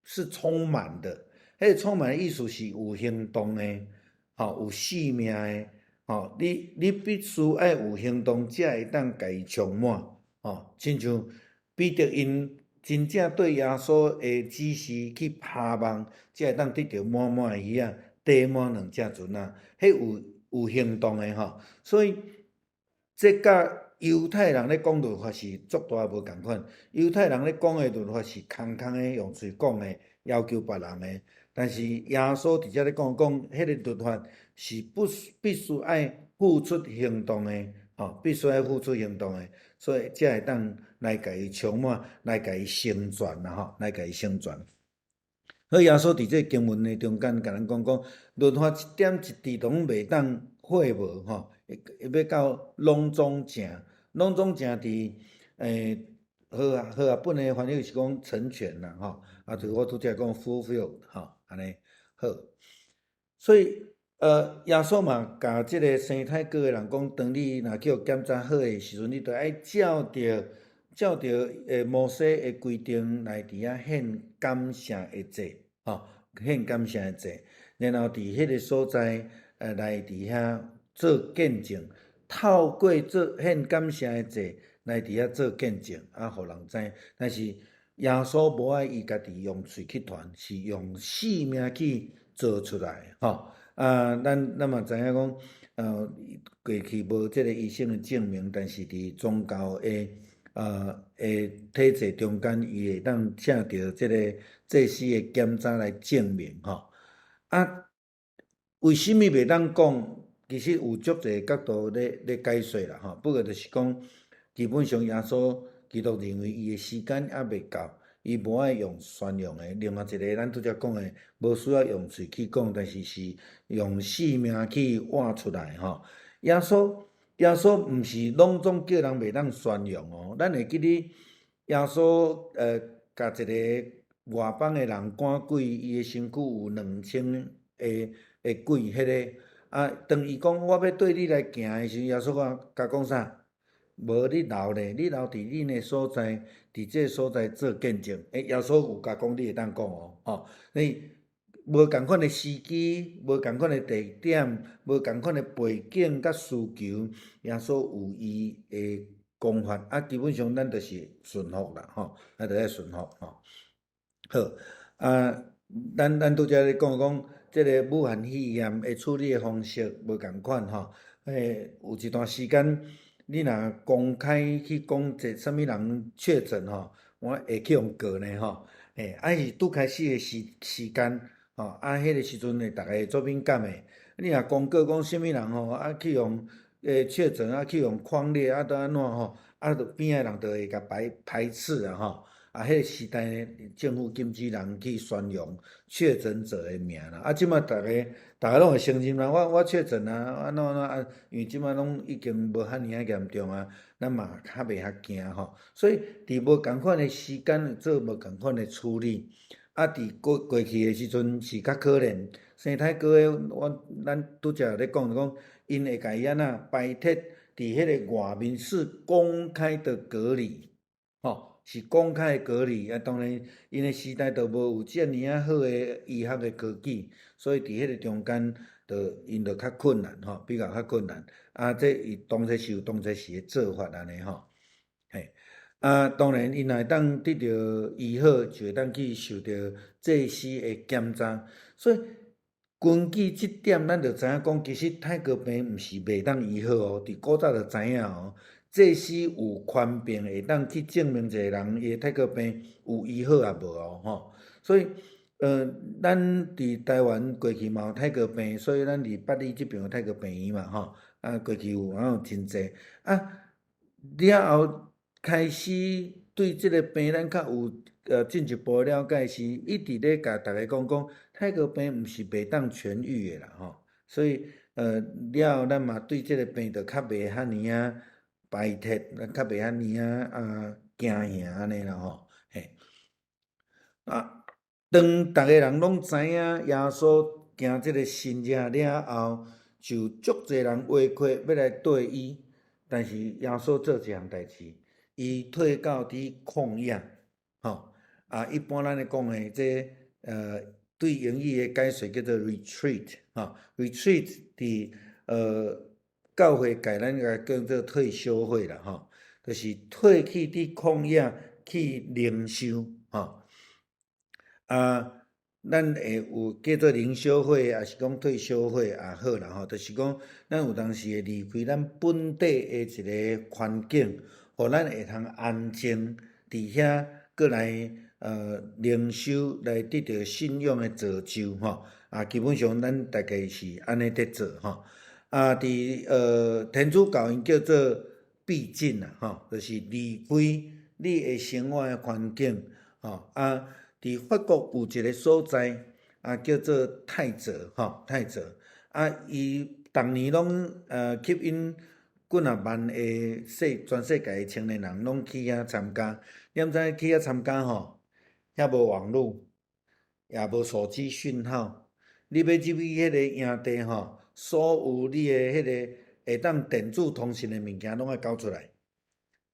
Speaker 1: 是充滿的。彼个充滿的意思是有行動的，吼，有生命的，吼。你必須愛有行動，才會當共伊充滿，吼。親像彼得𪜶真正對耶穌的指示去拋網，才會當得著滿滿的魚仔，綴滿兩隻船仔，彼有行動的吼。所以這佮猶太人咧講律法是足大無仝款。猶太人咧講的律法是空空的，用喙講的，要求別人的。但是耶穌佇遮咧講講，彼个律法是不必須愛付出行動的，吼，必須愛付出行動的，所以才會當來共伊充滿，來共伊成全啦，吼，來共伊成全。所以耶穌佇這个經文的中間，共咱講講，律法一點一滴攏袂當廢無，吼，欲到攏總成，攏總成佇和合本的翻譯是講成全啦，吼，啊，就是我拄才講 fulfill，吼，按呢好。所以，耶穌嘛，共這个生太哥的人講，當你若去予檢查好的時陣，你著愛照著摩西的規定來佇遐獻感謝的祭，吼，獻感謝的祭，然後佇彼个所在，來佇遐做見證，透過做獻感謝的祭來佇遐做見證，啊，予人知。但是耶穌無愛伊家己用喙去傳，是用生命去做出來，吼。啊，咱嘛知影講，過去無這个醫生的證明，但是佇宗教的體制中間，伊會當請著這个祭司的檢查來證明，吼。啊，為啥物袂當講其實有足濟角度咧解說啦吼。不過就是講，基本上耶穌基督認為伊的時間猶未到，伊無愛用宣揚的。另外一个咱拄才講的，無需要用喙去講，但是是用性命去活出來吼。耶穌毋是攏總叫人袂當宣揚哦。咱會記得耶穌共一个外邦的人趕鬼，伊的身軀有2000个鬼，彼个啊，當伊講我欲綴你來行的時陣，耶穌講共講啥？無你留咧，你留佇恁的所在，佇這个所在做見證。欸，耶穌有共講，你會當講哦，吼。你無仝款的時機，無仝款的地點，無仝款的背景佮需求，耶穌有伊的講法，啊，基本上咱就是順服啦，吼，咱就愛順服吼。好，啊，咱拄才咧講講，這个武漢肺炎的處理的方式無仝款吼，欸，有一段時間，你若公開去講這啥物人確診吼，我會去予告呢吼，欸，啊是拄開始的時間，吼，啊，彼个時陣呢，逐家會足敏感的，你若公告講啥物人吼，啊去予確診啊去予匡列啊，都按怎吼，啊，就邊仔人就會共排斥啊吼。啊，彼个時代呢，政府禁止人去宣揚確診者的名啦。啊，這馬逐家攏會承認啦，我確診啊，按怎按怎啊，因為這馬攏已經無遐爾仔嚴重啊，咱嘛較袂遐驚吼。所以，佇無仝款的時間做無仝款的處理，啊，佇過去的時陣是較可憐。生泰閣的，咱拄才咧講講，𪜶會共伊按怎排斥佇彼個外面是公開的隔離，吼。是公開隔離，啊，當然，𪜶的時代就無有遮爾仔好的醫學的科技，所以佇彼個中間，就𪜶就較困難吼，比較較困難。啊，這伊當作是有當作時的做法按呢吼，嘿。啊，當然，𪜶若會當得著醫好，就會當去受著祭司的檢查。所以根據這點，咱就知影講，其實泰國病毋是袂當醫好哦，佇古早就知影哦。祭司有權柄會當去證明一個人伊的泰國病有醫好抑無哦，吼。所以，咱佇台灣過去嘛有泰國病，所以咱佇八里這邊有泰國病院嘛，吼。啊，過去有啊有真濟啊，了後開始對這个病咱較有進一步了解是，一直咧共逐家講講，泰國病毋是袂當痊癒的啦，吼。所以，了後咱嘛對這个病就較袂遐爾仔排斥，較袂遐爾仔啊驚嚇按呢啦吼，嘿。啊，當逐个人攏知影耶穌行這个神跡了後，就足濟人圍困欲來綴伊，但是耶穌做一項代誌，伊退到佇曠野，吼啊，一般咱咧講的這對英語的解說叫做 retreat，吼，retreat 佇教會界咱共叫做退修會啦，吼，就是退去佇曠野去靈修，吼，啊，咱會有叫做靈修會，抑是講退修會也好啦，吼，就是講咱有當時會離開咱本地的一个環境，予咱會通安靜佇遐，閣來靈修，來得著信仰的造就，吼，啊，基本上咱大概是按呢佇做，吼。啊，佇天主教𪜶叫做避靜啦，吼，就是離開你的生活的環境，吼啊，佇法國有一个所在，啊，叫做泰澤，吼，泰澤，啊，伊逐年攏吸引幾若萬個全世界的青年人攏去遐參加。你毋知去遐參加吼，遐無網路，也無手機訊號，你欲入去彼个營地吼，所有你的彼个會當電子通訊的物件攏愛交出來。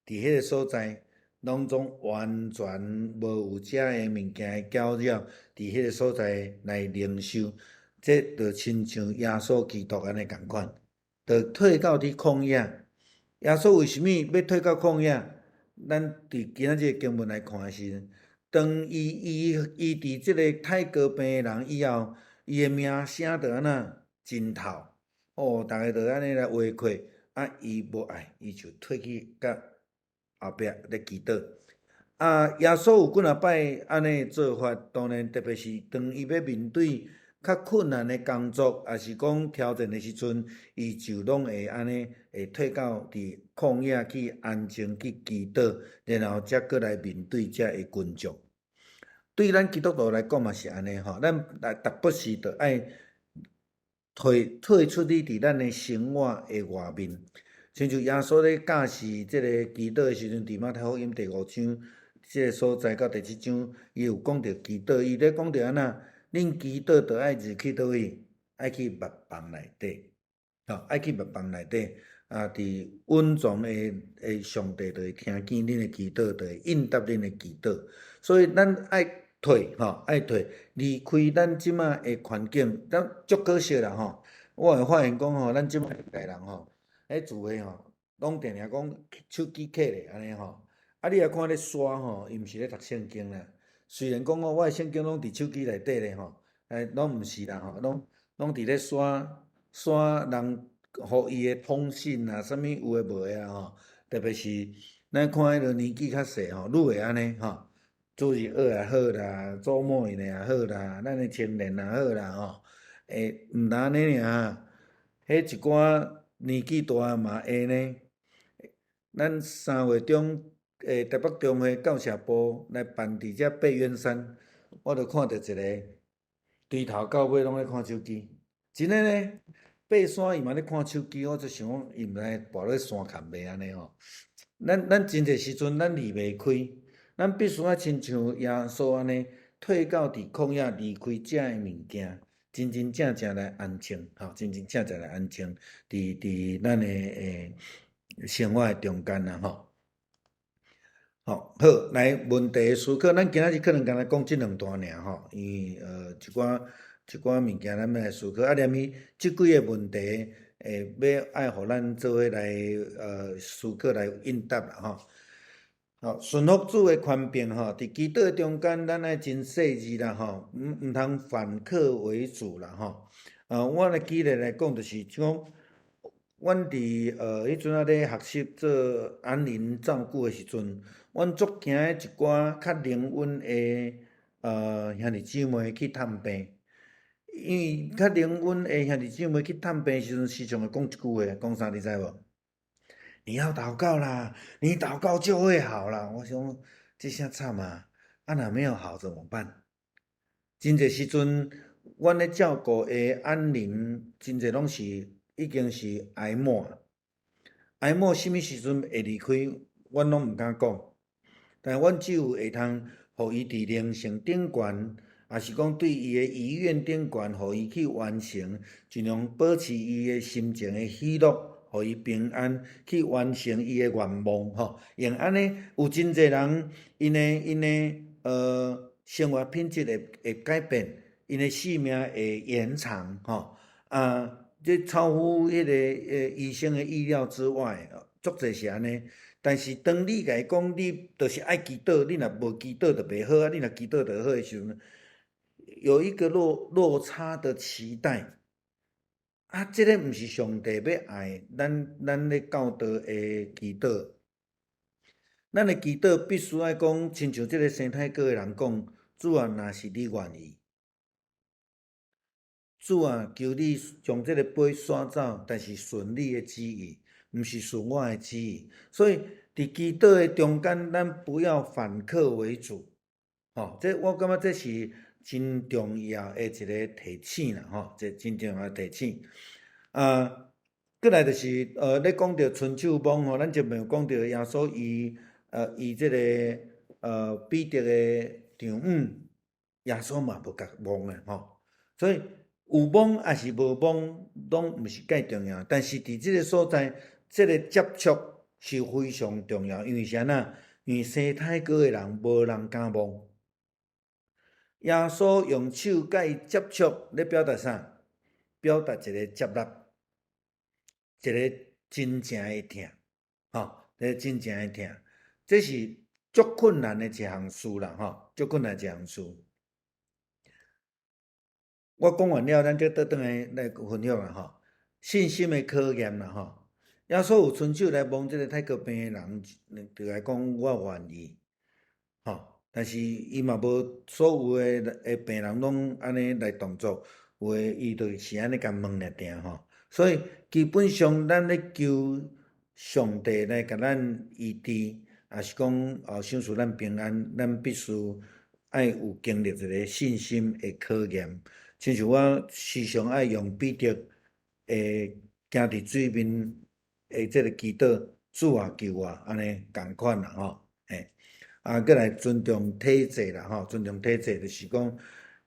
Speaker 1: 佇彼个所在，攏總完全無有遮个物件的攪擾，佇彼个所在來靈修，這就親像耶穌基督按呢仝款，就退到佇曠野。耶穌為啥物欲退到曠野？咱佇今仔日經文來看的時陣，當伊醫治這个泰國病的人以後，伊的名聲就按怎真透，哦，逐家就按呢來圍困，啊，伊無愛，伊就退去佮後壁咧祈禱。啊，耶穌有幾若擺按呢做法，當然特別是當伊欲面對較困難的工作，抑是講挑戰的時陣，伊就攏會按呢，會退到佇曠野去安靜去祈禱，然後才閣來面對遮的群眾。對咱基督徒來講嘛是按呢吼，咱來逐不時著愛退出去佇咱的生活的外面。親像耶穌咧教示這个祈禱的時陣，佇馬太福音第五章這个所在到第七章，伊有講著祈禱，伊咧講著按怎？恁祈禱著愛入去佗位？愛去密房內底，吼，愛去密房內底，啊，佇隱藏的上帝就會聽見恁的祈禱，就會應答恁的祈禱。所以咱愛退，吼，愛退，離開咱這馬的環境，咱足可惜啦，吼。我會發現講吼，咱這馬現代人吼，彼聚會吼，攏定定講手機揢咧按呢吼，啊，你若看咧刷吼，伊毋是咧讀聖經啦。雖然講我的聖經攏佇手機內底咧吼，欸，攏毋是啦吼，攏佇咧刷刷人予伊的通訊啊，啥物有的無的啊吼。特別是咱看彼个年紀較細吼，愈會按呢吼，主日學也好啦，祖母𪜶也好啦，咱的青年也好啦吼，欸，毋但按呢爾，彼一寡年紀大嘛會呢。咱3月中，欸，台北中會教社部來辦佇遮八遠山，我就看著一个，對頭到尾攏咧看手機，真的呢，爬山伊嘛咧看手機，我就想講伊毋知跋落山崁袂按呢吼。咱真濟時陣咱離袂開，咱必須愛親像耶穌按呢，退到佇曠野離開遮的物件，真真正正來安靜，吼，真真正正來安靜，佇咱的生活的中間啦，吼。吼，好，來問題思考，咱今仔日可能干焦講這兩段爾吼，因為一寡物件咱欲來思考，啊，連伊這幾個問題，會欲愛予咱做伙來思考來應答啦吼。好，順服主的權柄吼，佇祈禱中間，咱愛真細緻啦吼，毋通反客為主啦吼。我來舉例來講，就是講，阮佇彼陣仔咧學習做安寧照顧的時陣，阮足驚的一寡較靈恩的兄弟姊妹去探病，因為較靈恩的兄弟姊妹去探病時陣，時常會講一句話，講啥你知無？你要禱告啦，你禱告就會好啦。我想這下慘啊！啊，若沒有好怎麼辦？真濟時陣，阮咧照顧的安寧，真濟攏是已經是癌末，癌末啥物時陣會離開，阮攏毋敢講。但阮只有會通予伊佇靈性頂懸，抑是講對伊的遺願頂懸，予伊去完成，盡量保持伊的心情的喜樂，予伊平安，去完成伊的願望吼。用按呢，有真濟人，𪜶的生活品質會改變，𪜶的性命會延長吼。啊，這超乎彼个醫生的意料之外，足濟是按呢。但是當你共伊講，你就是愛祈禱，你若無祈禱就袂好啊，你若祈禱就好的時陣，有一個落差的期待。啊，這个毋是上帝欲愛咱咧教導的祈禱。咱的祈禱必須愛講，親像這个西太哥的人講：主啊，若是你願意，主啊，求你將這个杯刷走，但是順你的旨意，毋是順我的旨意。所以，佇祈禱的中間，咱不要反客為主。吼，這我感覺這是真重要的一个提醒啦，吼，這真重要的提醒。啊，閣來就是咧講著伸手摸吼，咱前面有講著耶穌伊這个彼得的丈母，耶穌嘛無共摸的吼，所以有摸抑是無摸，攏毋是蓋重要。但是佇這个所在，這个接觸是非常重要，因為是按怎？因為西太哥的人無人敢摸。耶穌用手共伊接觸，咧表達啥？表達一个接納，一个真正的疼，吼，一个真正的疼，這是足困難的一項事啦，吼，足困難一項事。我講完了，咱再倒轉來來分享啦，吼。信心的考驗啦，吼。耶穌有伸手來摸這个太哥病的人，就來講我願意，吼。但是伊嘛無所有的病人攏按呢來動作，有的伊就是按呢共問爾定吼。所以基本上，咱咧求上帝來共咱醫治，抑是講賞賜咱平安，咱必須愛有經歷一个信心的考驗。親像我時常愛用彼得會行佇水面的這个祈禱，主啊救我，按呢仝款啦吼，嘿，啊，閣來尊重體制啦吼，尊重體制就是講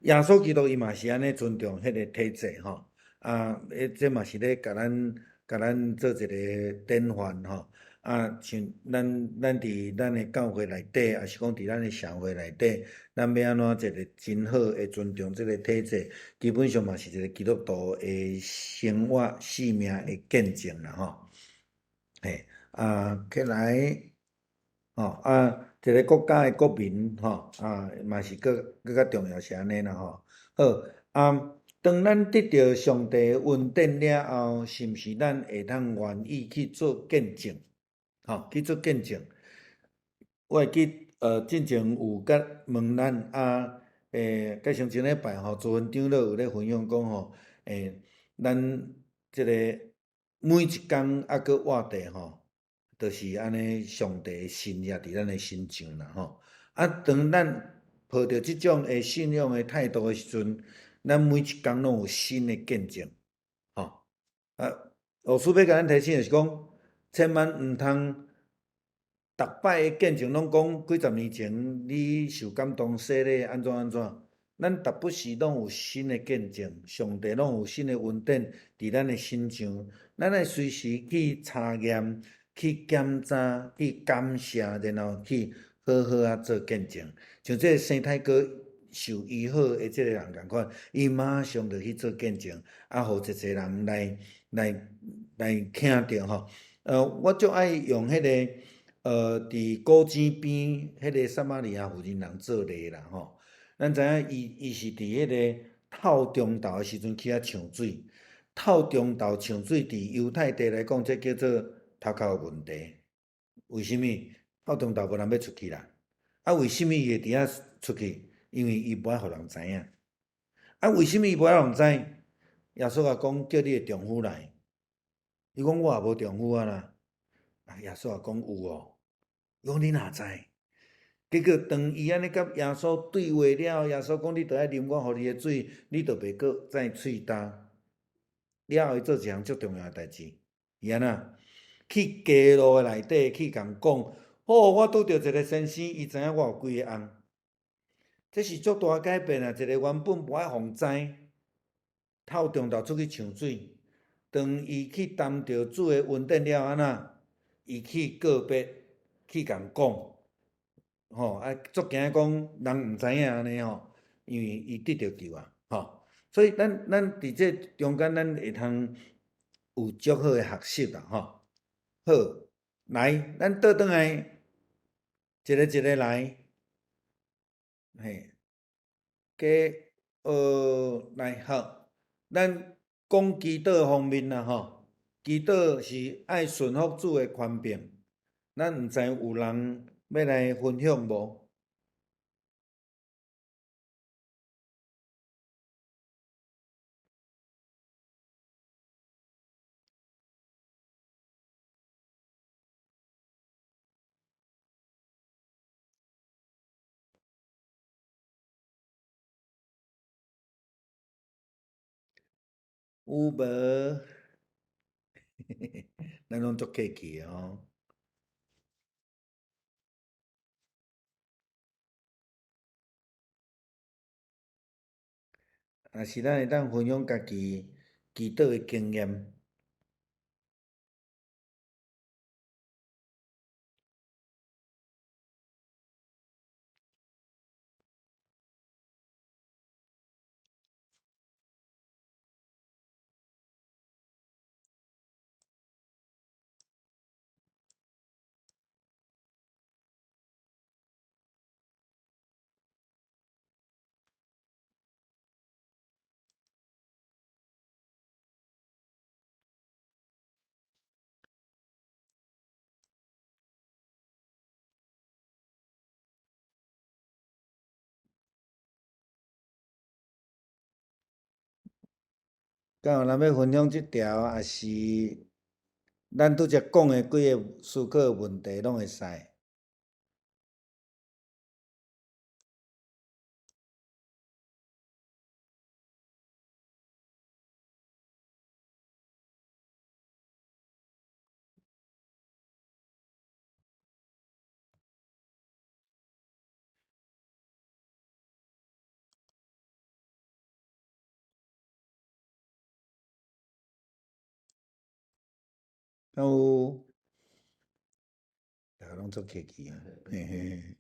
Speaker 1: 耶穌基督伊嘛是按呢尊重彼个體制吼，啊，這嘛是咧共咱共咱做一个典範吼。啊，像咱咱佇咱的教會內底，抑是講佇咱的社會內底，咱欲按怎一个真好的尊重這个體制，基本上嘛是一个基督徒的生活生命的見證啦吼。嘿，啊，起來，吼啊，一个國家的國民吼，啊，嘛是閣閣較重要是按呢啦吼。好，啊，當咱得著上帝恩典了後，是毋是咱會當願意去做見證？吼，去做見證。我會記，進前有佮問咱啊，佮上前禮拜吼，朱芬長老有咧分享講吼，咱這个每一工猶閣活著吼，就是按呢上帝的神跡佇咱的身上啦吼。啊，當咱抱著這種的信仰的態度的時陣，咱每一工攏有新的見證，吼。啊，老師欲共咱提醒的是講，千萬毋通逐擺的見證攏講幾十年前你受感動洗禮按怎按怎，咱逐不時攏有新的見證，上帝攏有新的恩典佇咱的身上，咱愛隨時去查驗、去檢查、去感謝，然後去好好仔做見證。像這个西太哥受醫好的這个人仝款，伊馬上就去做見證，啊，予濟濟人來來來聽著吼。我足愛用彼个，佇古井邊彼个撒瑪利亞婦人人做例啦吼。咱知影伊伊是佇彼个透中晝的時陣去遐搶水，透中晝搶水佇猶太地來講，這叫做頭殼有問題。為啥物？透中晝無人欲出去啦。啊，為啥物伊會佇遐出去？因為伊無愛予人知影。啊，為啥物伊無愛予人知？耶穌共講叫你的丈夫來。伊講我也無丈夫啊啦。啊，耶穌也講有哦。伊講你哪知？結果當伊按呢佮耶穌對話了，耶穌講你著愛啉我予你的水，你就袂閣再喙焦。了後伊做一項足重要的代誌，伊按怎？去街路的內底去共講，好，我拄著一个先生，伊知影我有幾个翁。這是足大改變啊！一个原本無愛予人知，透中晝出去搶水。當伊去擔著主的恩典了，按怎？伊去告別，去共講，吼啊，足驚講人毋知影按呢吼，因為伊得著救啊，吼。所以咱咱佇這中間，咱會通有足好的學習啦，吼。好，來，咱倒轉來，一个一个來，嘿，加來好，咱講祈禱方面啦，吼，祈禱是愛順服主的權柄，咱毋知有人欲來分享無？有無？咱攏足客氣的吼。啊，是咱會當分享家己祈禱的經驗。敢有人欲分享這條，抑是咱拄才講的幾个思考的問題，攏會使。敢有？逐个攏足客氣啊，嘿嘿嘿。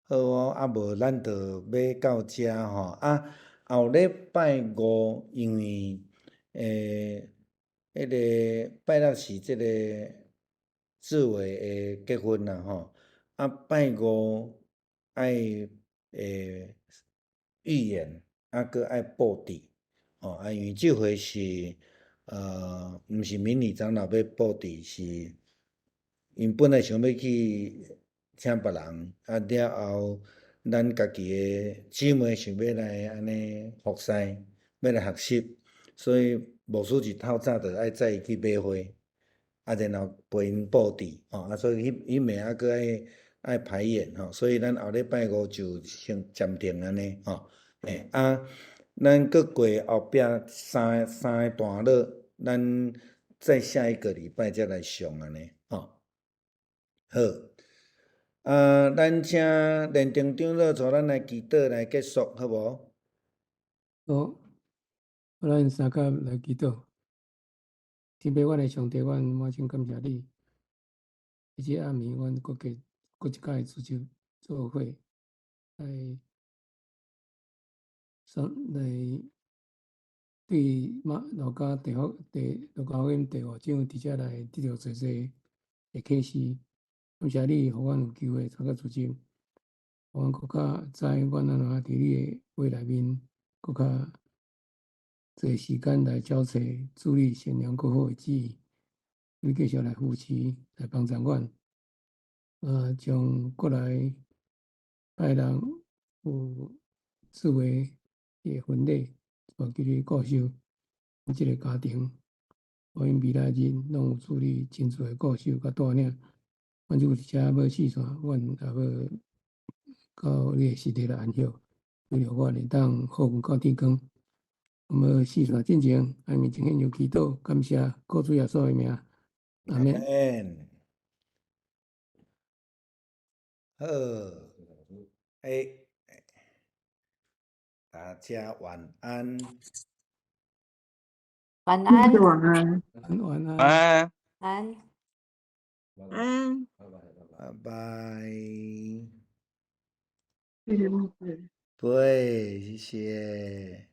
Speaker 1: 好哦，啊無咱就欲到遮吼，啊後禮拜五因為彼个拜六是這个志偉的結婚啦吼，啊拜五愛預演，啊閣愛布置，吼啊因為這回是毋是明理長老欲布置，是𪜶本來想欲去請別人，啊了後咱家己的姊妹想欲來按呢服侍，欲來學習，所以牧師一透早就愛載伊去買花，啊然後陪𪜶布置，吼啊所以彼暝猶閣愛排演吼，所以咱後禮拜五就先暫停按呢吼，嘿啊，咱閣過後壁三个段落，咱再下一個禮拜才來上按呢吼。好，啊，咱請連長長老帶咱來祈禱來結束，好無？
Speaker 2: 好，咱相佮來祈禱。天父，阮的上帝，阮滿心感謝你。這暗暝，阮閣過閣一擺主日做伙來上來對馬路加第福第路加福音第五章，佇遮來得著濟濟的啟示。感謝你，予阮有機會參加主日，予阮閣較知阮按怎佇你的話內面，閣較濟時間來找揣主你善良閣好的旨意，你繼續來扶持，來幫助阮。啊，將過來拜六有志偉的婚禮，我求你顧守這个家庭，予𪜶未來日攏有主你親自的顧守佮帶領。阮這佇遮欲四散，阮也欲到你的實體來安歇，為著阮會當好睏到天光。我們四散進前，愛面前獻上祈禱，感謝靠主耶穌的名，阿們。
Speaker 1: 好，欸，大家晚安。
Speaker 3: 晚安。
Speaker 4: 晚安。
Speaker 2: 晚安。
Speaker 5: 晚安。
Speaker 3: 安。
Speaker 4: 安。
Speaker 1: 拜拜。
Speaker 4: 謝謝牧師。
Speaker 1: 對，謝謝。